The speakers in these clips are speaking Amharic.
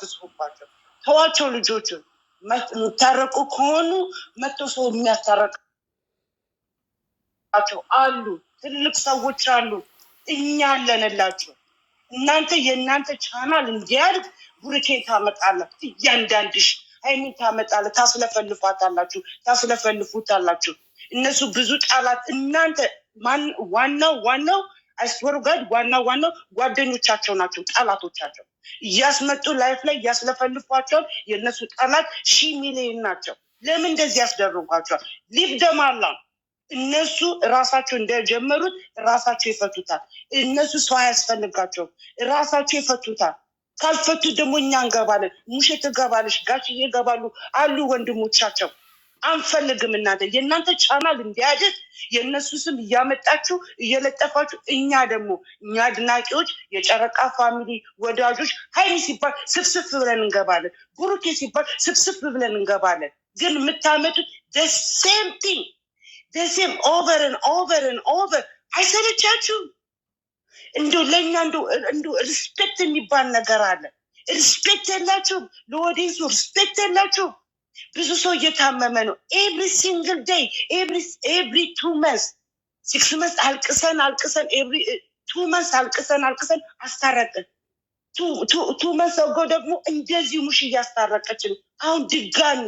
አትስሩባቸው። ተዋቸው። ልጆቹ የሚታረቁ ከሆኑ መቶ ሰው የሚያስታረቃቸው አሉ። ትልቅ ሰዎች አሉ። እኛ አለንላቸው። እናንተ የእናንተ ቻናል እንዲያድግ ቡርኬን ታመጣላችሁ። እያንዳንድሽ ሀይሚን ታመጣለ፣ ታስለፈልፋታላችሁ፣ ታስለፈልፉታላችሁ። እነሱ ብዙ ጣላት። እናንተ ዋናው ዋናው I swear to God ዋናው ዋናው ጓደኞቻቸው ናቸው ጠላቶቻቸው። እያስመጡ live ላይ እያስለፈልፏቸዋል። የእነሱ ጠላት ሺ ሚሊዮን ናቸው። ለምን እንደዚህ ያስደርጓቸዋል? Leave them alone። እነሱ እራሳቸው እንደጀመሩት እራሳቸው ይፈቱታል። እነሱ ሰው አያስፈልጋቸውም፣ እራሳቸው ይፈቱታል። ካልፈቱት ደግሞ እኛ እንገባለን። ሙሼ ትገባለች፣ ጋሽዬ ይገባሉ፣ አሉ ወንድሞቻቸው። አንፈልግም። እናንተ የእናንተ ቻናል እንዲያድግ የእነሱ ስም እያመጣችሁ እየለጠፋችሁ፣ እኛ ደግሞ እኛ አድናቂዎች የጨረቃ family ወዳጆች ሀይሚ ሲባል ስፍስፍ ብለን እንገባለን። ብሩኬ ሲባል ስፍስፍ ብለን እንገባለን። ግን የምታመጡት the same thing, the same over and over and over አይሰለቻችሁም? እንደው ለእኛ እንደው respect የሚባል ነገር አለ። Respect የላችሁም። ለ audience ኡ respect የላችሁም። ብዙ ሰው እየታመመ ነው። Every single day, every 2 months, 6 months አልቅሰን አልቅሰን፣ every 2 months አልቅሰን አልቅሰን አስታረቅን። 2 months ago ደግሞ እንደዚሁ ሙሽ እያስታረቀች ነው። አሁን ድጋሚ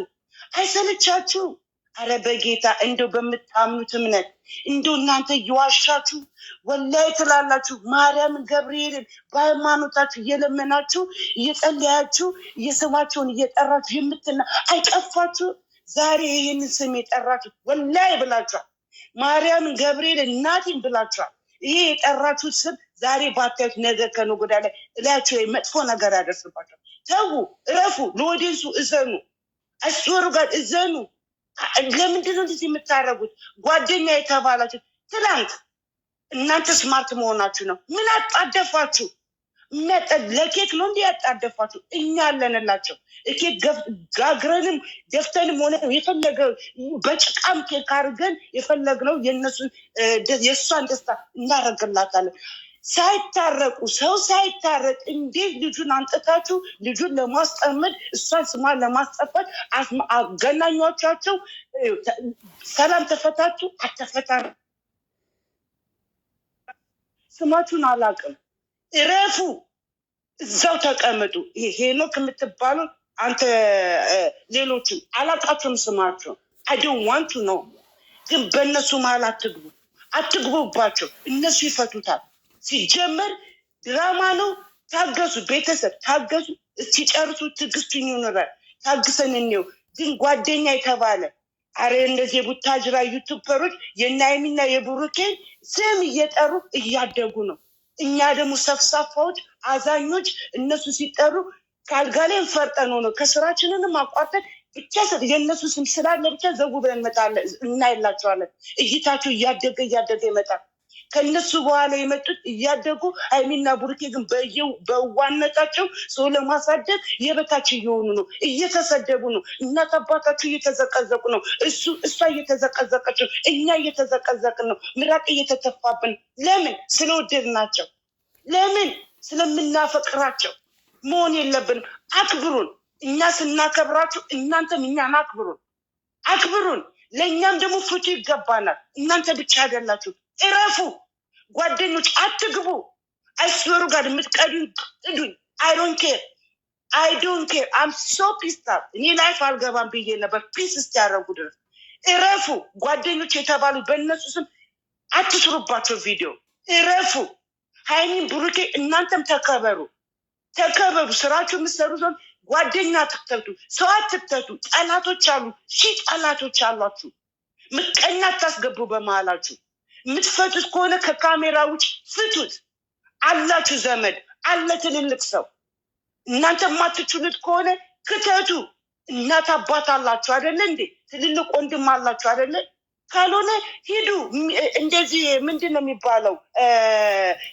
አይሰለቻችሁም? አረ በጌታ፣ እንደው በምታምኑት እምነት እንደው እናንተ እየዋሻችሁ ወላይ ትላላችሁ። ማርያምን ገብርኤልን በሃይማኖታችሁ እየለመናችሁ፣ እየጸለያችሁ፣ እየስማቸውን እየጠራችሁ የምትና አይቀፋችሁ? ዛሬ ይህንን ስም የጠራችሁ ወላይ ብላችኋል። ማርያምን ገብርኤል እናቴን ብላችኋል። ይሄ የጠራችሁት ስም ዛሬ ባታዩት ነገ ከነገ ወዲያ ላይ እላያቸው ላይ መጥፎ ነገር ያደርስባቸዋል። ተዉ፣ እረፉ። ለ audience ኡ እዘኑ። I swear to God እዘኑ። ለምንድን ነው እንደዚህ የምታደርጉት? ጓደኛ የተባላችሁ ትላንት እናንተ smart መሆናችሁ ነው። ምን አጣደፋችሁ? ለኬክ ነው እንዲህ ያጣደፋችሁ? እኛ አለንላቸው። ኬክ ጋግረንም ደፍተንም ሆነ የፈለገ በጭቃም ኬክ አድርገን የፈለግነው የእነሱን የእሷን ደስታ እናደርግላታለን። ሳይታረቁ፣ ሰው ሳይታረቅ እንዴት ልጁን አንጥታችሁ ልጁን ለማስጠመድ፣ እሷን ስሟን ለማስጠፋት አገናኟቸው? ሰላም ተፈታችሁ አተፈታ ስማችሁን አላውቅም። እረፉ፣ እዛው ተቀመጡ። ይሄ ሄኖክ የምትባሉ አንተ፣ ሌሎችም አላውቃችሁም ስማችሁን። I don't want to know። ግን በእነሱ መሀል አትግቡ፣ አትግቡባቸው። እነሱ ይፈቱታል። ሲጀመር ድራማ ነው። ታገሱ፣ ቤተሰብ ታገሱ። እስኪጨርሱ ትዕግስቱን ይኑረን፣ ታግሰን እንየው። ግን ጓደኛ የተባለ አረ እንደዚህ የቡታጅራ YouTuber ኦች የናይሚና የብሩኬን ስም እየጠሩ እያደጉ ነው። እኛ ደግሞ ሰፍሳፋዎች፣ አዛኞች እነሱ ሲጠሩ ከአልጋ ላይ እንፈርጠን ሆነው ከስራችንንም አቋርጠን ብቻ የእነሱ ስም ስላለ ብቻ ዘው ብለን እንመጣለን፣ እናይላቸዋለን። እይታቸው እያደገ እያደገ ይመጣል። ከእነሱ በኋላ የመጡት እያደጉ፣ ሀይሚና ቡርኬ ግን በዋነታቸው ሰው ለማሳደግ የበታች እየሆኑ ነው፣ እየተሰደቡ ነው። እናት አባታቸው እየተዘቀዘቁ ነው። እሱ እሷ እየተዘቀዘቀች ነው። እኛ እየተዘቀዘቅን ነው። ምራቅ እየተተፋብን። ለምን? ስለወደድናቸው። ለምን? ስለምናፈቅራቸው። መሆን የለብንም። አክብሩን። እኛ ስናከብራችሁ እናንተም እኛን አክብሩን፣ አክብሩን። ለእኛም ደግሞ ፍትህ ይገባናል። እናንተ ብቻ አይደላችሁ። እረፉ ጓደኞች፣ አትግቡ። I swear to God የምትቀዱኝ ቅዱኝ። I don't care, I don't care, I'm so pissed off። እኔ live አልገባም ብዬ ነበር peace እስኪያደርጉ ድረስ። እረፉ ጓደኞች የተባሉ፣ በእነሱ ስም አትስሩባቸው ቪዲዮ። እረፉ። ሀይሚን ብሩኬ እናንተም ተከበሩ፣ ተከበሩ። ስራችሁ የምትሰሩ ሰው ጓደኛ አትክተቱ፣ ሰው አትክተቱ። ጠላቶች አሉ፣ ሺህ ጠላቶች አሏችሁ። ምቀኛ አታስገቡ በመሀላችሁ። የምትፈቱት ከሆነ ከካሜራ ውጭ ፍቱት። አላችሁ ዘመድ አለ፣ ትልልቅ ሰው። እናንተ የማትችሉት ከሆነ ክተቱ። እናት አባት አላችሁ አይደለ እንዴ? ትልልቅ ወንድም አላችሁ አይደለ? ካልሆነ ሂዱ። እንደዚህ ምንድን ነው የሚባለው?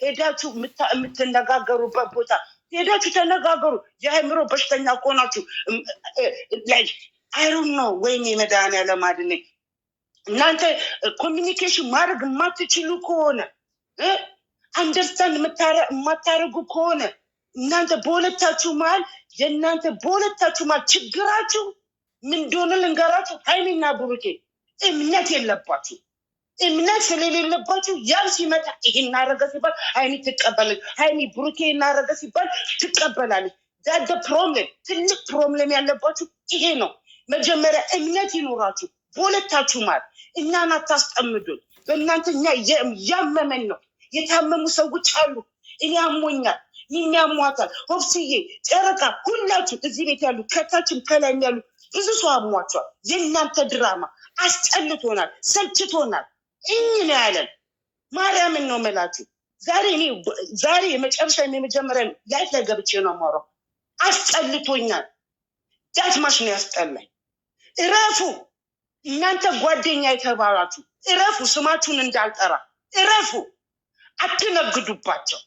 ሄዳችሁ የምትነጋገሩበት ቦታ ሄዳችሁ ተነጋገሩ። የአእምሮ በሽተኛ ከሆናችሁ like I don't know። ወይኔ መድኃኒዓለም አድነኝ። እናንተ communication ማድረግ የማትችሉ ከሆነ፣ understand የማታደርጉ ከሆነ፣ እናንተ በሁለታችሁ መሀል የእናንተ በሁለታችሁ ማለት ችግራችሁ ምን እንደሆነ ልንገራችሁ። ሀይሚና ብሩኬ እምነት የለባችሁ። እምነት ስለሌለባችሁ ያም ሲመጣ ይሄን አደረገ ሲባል ሀይሚ ትቀበላለች። ሀይሚ ብሩኬ እናረገ ሲባል ትቀበላለች። That's the problem፣ ትልቅ problem ያለባችሁ ይሄ ነው። መጀመሪያ እምነት ይኖራችሁ በሁለታችሁ ማለት፣ እኛን አታስጠምዱን። በእናንተ እኛ እያመመን ነው። የታመሙ ሰዎች አሉ። እኔ አሞኛል፣ ሚሚ አሟታል፣ ሆፕስዬ፣ ጨረቃ፣ ሁላችሁ እዚህ ቤት ያሉ ከታችም ከላይም ያሉ ብዙ ሰው አሟቸዋል። የእናንተ ድራማ አስጠልቶናል፣ ሰልችቶናል። እኝ ነው ያለን። ማርያምን ነው የምላችሁ። ዛሬ እኔ ዛሬ የመጨረሻ የመጀመሪያ live ላይ ገብቼ ነው የማወራው። አስጠልቶኛል። That much ነው ያስጠላኝ። እረፉ እናንተ ጓደኛ የተባላችሁ እረፉ። ስማችሁን እንዳልጠራ እረፉ። አትነግዱባቸው።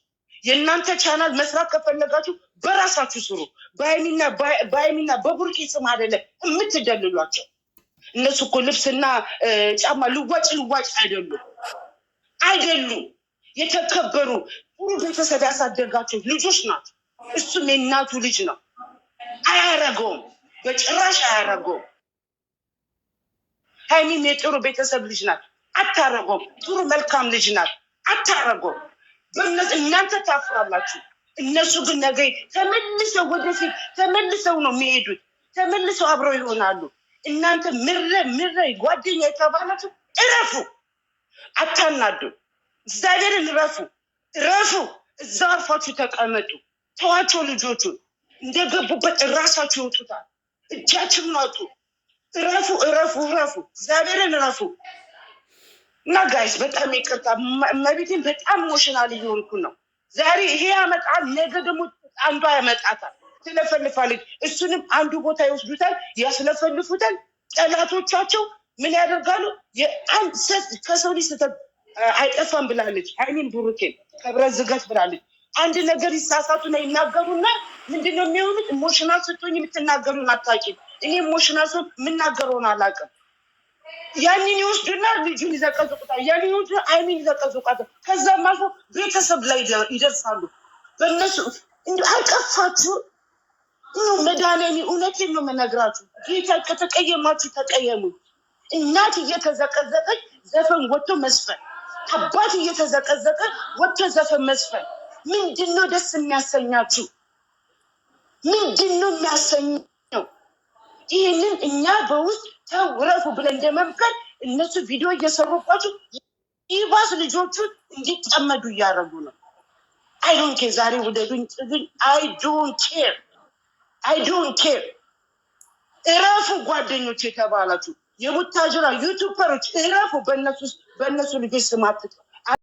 የእናንተ ቻናል መስራት ከፈለጋችሁ በራሳችሁ ስሩ። በሀይሚና በቡርቂ ስም አይደለም የምትደልሏቸው። እነሱ እኮ ልብስና ጫማ ልዋጭ ልዋጭ አይደሉም አይደሉም። የተከበሩ ጥሩ ቤተሰብ ያሳደጋቸው ልጆች ናቸው። እሱም የእናቱ ልጅ ነው። አያረገውም፣ በጭራሽ አያረገውም። ሀይሚም የጥሩ ቤተሰብ ልጅ ናት፣ አታረገውም። ጥሩ መልካም ልጅ ናት፣ አታረገውም። እናንተ ታፍራላችሁ። እነሱ ግን ነገ ተመልሰው ወደፊት ተመልሰው ነው የሚሄዱት። ተመልሰው አብረው ይሆናሉ። እናንተ ምረ ምረ ጓደኛ የተባላችሁ እረፉ፣ አታናዱ። እግዚአብሔርን እረፉ፣ እረፉ። እዛ አርፋችሁ ተቀመጡ። ተዋቸው። ልጆቹ እንደገቡበት እራሳችሁ ይወጡታል። እጃችሁን አውጡ። እረፉ፣ እረፉ፣ እረፉ። እግዚአብሔርን እረፉ። እና guys በጣም ይቅርታ፣ መቤቴን በጣም emotional እየሆንኩ ነው። ዛሬ ይሄ ያመጣል፣ ነገ ደግሞ አንዷ ያመጣታል፣ ትለፈልፋለች። እሱንም አንዱ ቦታ ይወስዱታል፣ ያስለፈልፉታል። ጠላቶቻቸው ምን ያደርጋሉ? ከሰው ልጅ ስህተት አይጠፋም ብላለች ሀይሚን ብሩኬን ከብረት ዝገት ብላለች። አንድ ነገር ይሳሳቱና ይናገሩና ምንድነው የሚሆኑት? Emotional ስትሆኝ የምትናገሩን አታውቂም። እኔ emotional ስሆን የምናገረውን አላውቅም። ያንን ይወስዱና ልጁን ይዘቀዝቁታል። ያንን ይወስዱና ሀይሚን ይዘቀዝቁታል። ከዛም አልፎ ቤተሰብ ላይ ይደርሳሉ። በእነሱ እንዲ አይቀፋችሁ ነው። መድኃኒዓለም እውነቴን ነው የምነግራችሁ። ጌታ ከተቀየማችሁ ተቀየሙ። እናት እየተዘቀዘቀች ዘፈን ወጥቶ መስፈን፣ አባት እየተዘቀዘቀ ወጥቶ ዘፈን መስፈን ምንድን ነው ደስ የሚያሰኛችሁ? ምንድን ነው የሚያሰኘው? ይህንን እኛ በውስጥ ተው እረፉ ብለን እንደመምከር እነሱ ቪዲዮ እየሰሩባችሁ ይባስ ልጆቹ እንዲጠመዱ እያደረጉ ነው። I don't care። ዛሬ ውደዱኝ ጥሉኝ፣ I don't care፣ I don't care። እረፉ ጓደኞች የተባላችሁ የቡታጅራ YouTuber ኦች እረፉ። በእነሱ ልጆች ስም